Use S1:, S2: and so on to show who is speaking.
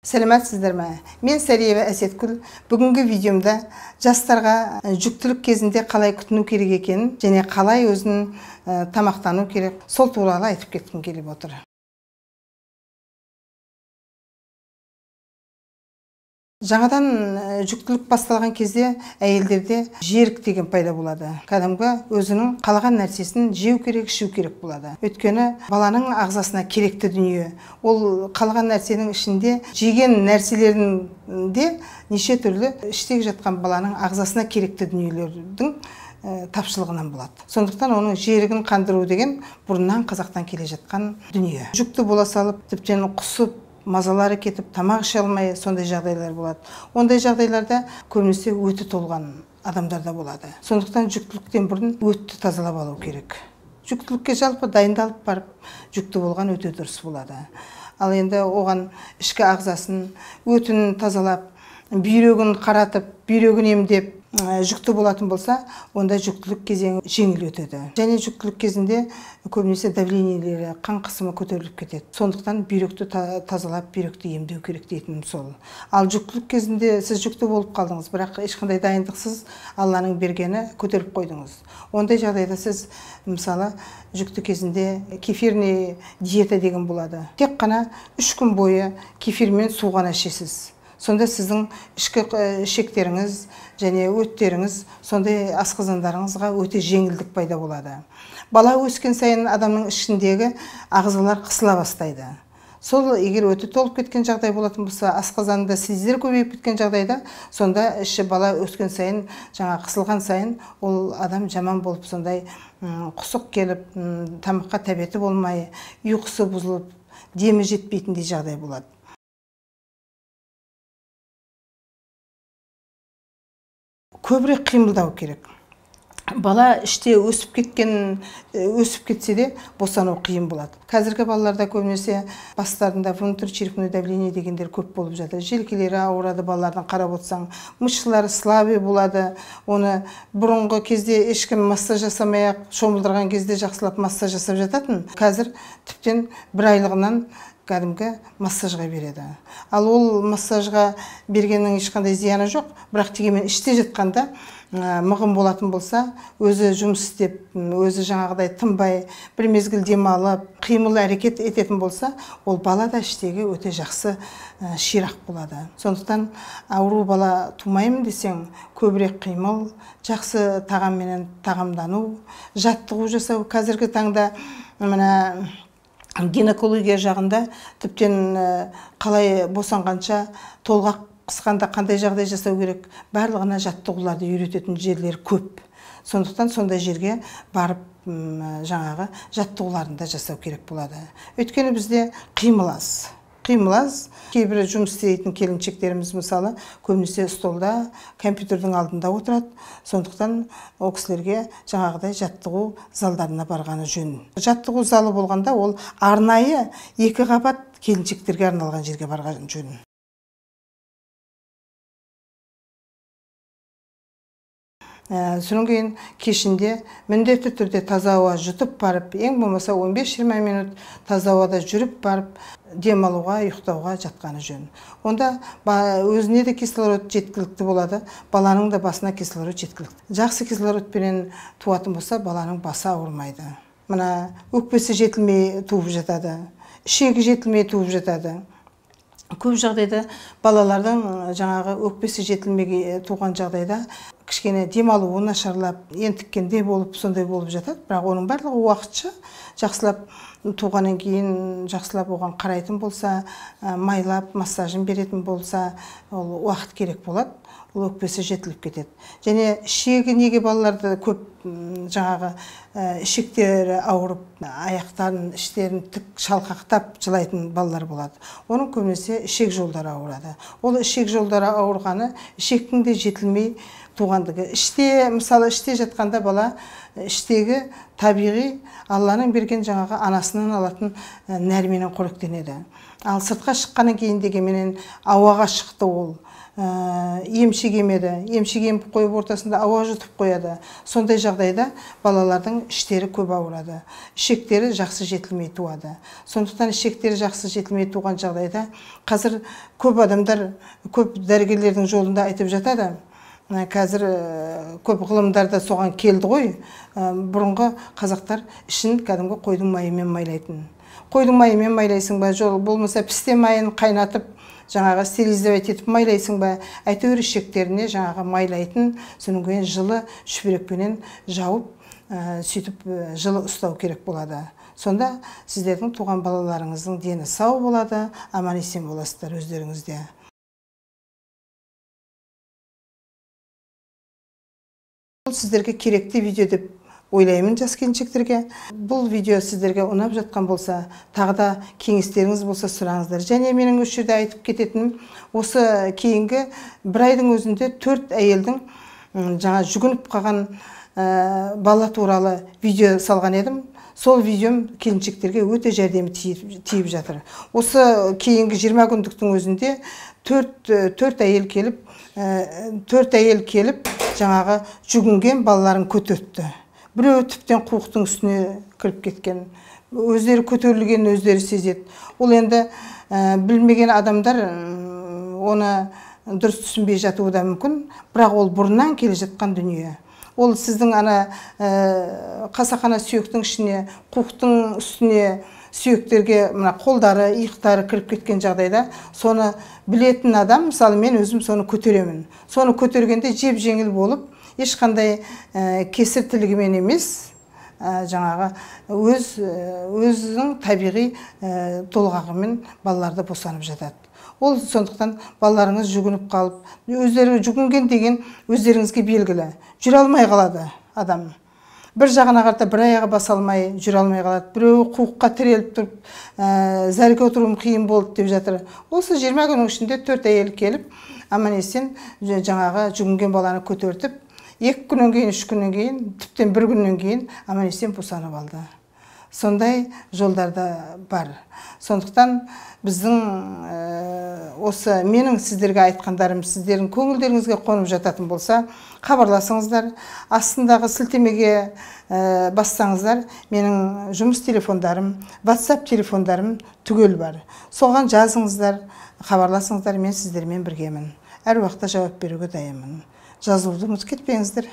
S1: Сәлеметсіздер ме? Мен Сәриева Әсеткүл. Бүгінгі видеомда жастарға жүктілік кезінде қалай күтіну керек екенін және қалай өзін тамақтану керек, сол туралы айтып кеткім келіп отыр. Жаңадан жүктілік басталған кезде әйелдерде жерік деген пайда болады. Кәдімгі өзінің қалаған нәрсесін жеу керек, ішу керек болады. Өйткені баланың ағзасына керекті дүние. Ол қалаған нәрсенің ішінде жеген нәрселерінде неше түрлі іштегі жатқан баланың ағзасына керекті дүниелердің тапшылығынан болады. Сондықтан оның жерігін қандыру деген бұрыннан қазақтан келе жатқан дүние. Жүкті бола салып, тіптен құсып, мазалары кетіп, тамақ іше алмай, сондай жағдайлар болады. Ондай жағдайларда көбінесе өті толған адамдарда болады. Сондықтан жүктіліктен бұрын өтті тазалап алу керек. Жүктілікке жалпы дайындалып барып, жүкті болған өте дұрыс болады. Ал енді оған ішкі ағзасын, өтін тазалап, бүйрегін қаратып, бүйрегін емдеп, жүкті болатын болса, онда жүктілік кезеңі жеңіл өтеді. Және жүктілік кезінде көбінесе давлениелері, қан қысымы көтеріліп кетеді. Сондықтан бүйректі тазалап, бүйректі емдеу керек дейтінім сол. Ал жүктілік кезінде сіз жүкті болып қалдыңыз, бірақ ешқандай дайындықсыз Алланың бергені көтеріп қойдыңыз. Ондай жағдайда сіз, мысалы, жүкті кезінде кефирный диета деген болады. Тек қана 3 күн бойы кефирмен су ғана ішесіз. Сонда сіздің ішкі ішектеріңіз және өттеріңіз, сондай асқазандарыңызға өте жеңілдік пайда болады. Бала өскен сайын адамның ішіндегі ағзалар қысыла бастайды. Сол егер өті толып кеткен жағдай болатын болса, асқазанында слиздер көбейіп кеткен жағдайда, сонда іші бала өскен сайын, жаңа қысылған сайын ол адам жаман болып, сондай құсық келіп, тамаққа тәбеті болмай, ұйқысы бұзылып, демі жетпейтіндей жағдай болады. Көбірек қимылдау керек. Бала іште өсіп кетсе де босану қиын болады. Қазіргі балаларда көбінесе бастарында внутричерепное давление дегендер көп болып жатыр. Желкелері ауырады балалардың, қарап отырсаң, мышцалары слабый болады. Оны бұрынғы кезде ешкім массаж жасамай-ақ, шомылдырған кезде жақсылап массаж жасап жататын. Қазір тіптен бір айлығынан кәдімгі массажға береді. Ал ол массажға бергеннің ешқандай зияны жоқ, бірақ дегенмен іште жатқанда мығым болатын болса, өзі жұмыс істеп, өзі жаңағыдай тынбай, бір мезгіл демалып, қимыл әрекет ететін болса, ол бала да іштегі өте жақсы ширақ болады. Сондықтан ауру бала тумаймын десең, көбірек қимыл, жақсы тағамменен тағамдану, жаттығу жасау. Қазіргі таңда мына гинекология жағында тіптен қалай босанғанша, толғақ қысқанда қандай жағдай жасау керек, барлығына жаттығуларды үйрететін жерлер көп. Сондықтан сондай жерге барып жаңағы жаттығуларын да жасау керек болады. Өйткені бізде қимыл аз. Қимыл аз. Кейбір жұмыс істейтін келіншектеріміз, мысалы, көбінесе столда, компьютердің алдында отырады. Сондықтан ол кісілерге жаңағыдай жаттығу залдарына барғаны жөн. Жаттығу залы болғанда ол арнайы 2 қабат келіншектерге арналған жерге барған жөн. Содан кейін кешінде міндетті түрде таза ауа жұтып барып, ең болмаса 15-20 минут таза ауада жүріп барып, демалуға, ұйықтауға жатқаны жөн. Онда өзіне де кислород жеткілікті болады, баланың да басына кислород жеткілікті. Жақсы кислородпенен туатын болса, баланың басы ауырмайды. Мына өкпесі жетілмей туып жатады, ішегі жетілмей туып жатады. Көп жағдайда балалардың жаңағы өкпесі жетілмей туған жағдайда кішкене демалуы нашарлап, ентіккендей болып, сондай болып жатады. Бірақ оның барлығы уақытша. Жақсылап туғаннан кейін жақсылап оған қарайтын болса, майлап, массажын беретін болса, ол уақыт керек болады, ол өкпесі жетіліп кетеді. Және ішегі неге балаларды көп жаңағы ішектері ауырып, аяқтарын, іштерін тік шалқақтап жылайтын балалар болады. Оның көбінесе ішек жолдары ауырады. Ол ішек жолдары ауырғаны ішектің де жетілмей туғандығы. Іште, мысалы, іште жатқанда бала іштегі табиғи Алланың берген жаңағы анасынан алатын нәрменен қоректенеді. Ал сыртқа шыққаннан кейін дегенменен ауаға шықты ол. Емшек емеді, емшек еміп қойып ортасында ауа жұтып қояды. Сондай жағдайда балалардың іштері көп ауырады, ішектері жақсы жетілмей туады. Сондықтан ішектері жақсы жетілмей туған жағдайда қазір көп адамдар, көп дәрігерлердің жолында айтып жатады. Қазір көп ғылымдарда соған келді ғой. Бұрынғы қазақтар ішін кәдімгі қойдың майымен майлайтын. Қойдың майымен майлайсың ба, жол болмаса пісте майын қайнатып, жаңағы стерилизовать етіп майлайсың ба, әйтеуір ішектеріне жаңағы майлайтын, содан кейін жылы шүберекпенен жауып, сөйтіп жылы ұстау керек болады. Сонда сіздердің туған балаларыңыздың дені сау болады, аман есен боласыздар өздеріңізде. Бұл сіздерге керекті видео деп ойлаймын жас келіншектерге. Бұл видео сіздерге ұнап жатқан болса, тағы да кеңестеріңіз болса сұраңыздар. Және менің осы жерде айтып кететінім, осы кейінгі бір айдың өзінде 4 әйелдің жаңа жүгініп қалған бала туралы видео салған едім. Сол видеом келіншектерге өте жәрдемі тиіп жатыр. Осы кейінгі 20 күндіктің өзінде 4 әйел келіп, 4 әйел келіп жаңағы жүгінген балаларын көтертті. Біреуі тіптен қуықтың үстіне кіріп кеткен, өздері көтерілгенін өздері сезеді. Ол енді білмеген адамдар оны дұрыс түсінбей жатуы да мүмкін, бірақ ол бұрыннан келе жатқан дүние. Ол сіздің ана қасақана сүйектің ішіне, қуықтың үстіне сүйектерге мына қолдары, иықтары кіріп кеткен жағдайда соны білетін адам, мысалы мен өзім соны көтеремін. Соны көтергенде жеп-жеңіл болып, ешқандай кесір тілігімен емес, жаңағы өзінің табиғи толғағымен балаларды босанып жатады. Ол сондықтан балаларыңыз жүгініп қалып, өздері жүгінген деген өздеріңізге белгілі. Жүре алмай қалады адам. Бір жағына қарата бір аяғы баса алмай, жүре алмай қалады. Біреуі қуыққа тіреліп тұрып, зәрге отыруым қиын болды деп жатыр. Осы 20 күннің ішінде 4 әйел келіп, аман есен жаңағы жүгінген баланы көтертіп, 2 күннен кейін, 3 күннен кейін, тіптен 1 күннен кейін аман есен босанып алды. Сондай жолдарда бар. Сондықтан біздің осы менің сіздерге айтқандарым сіздердің көңілдеріңізге қонып жататын болса, хабарласыңыздар, астындағы сілтемеге бассаңыздар, менің жұмыс телефондарым, WhatsApp телефондарым түгел бар. Соған жазыңыздар, хабарласыңыздар, мен сіздермен біргемін. Әр уақытта жауап беруге дайынмын. Жазылуды ұмытып кетпеңіздер.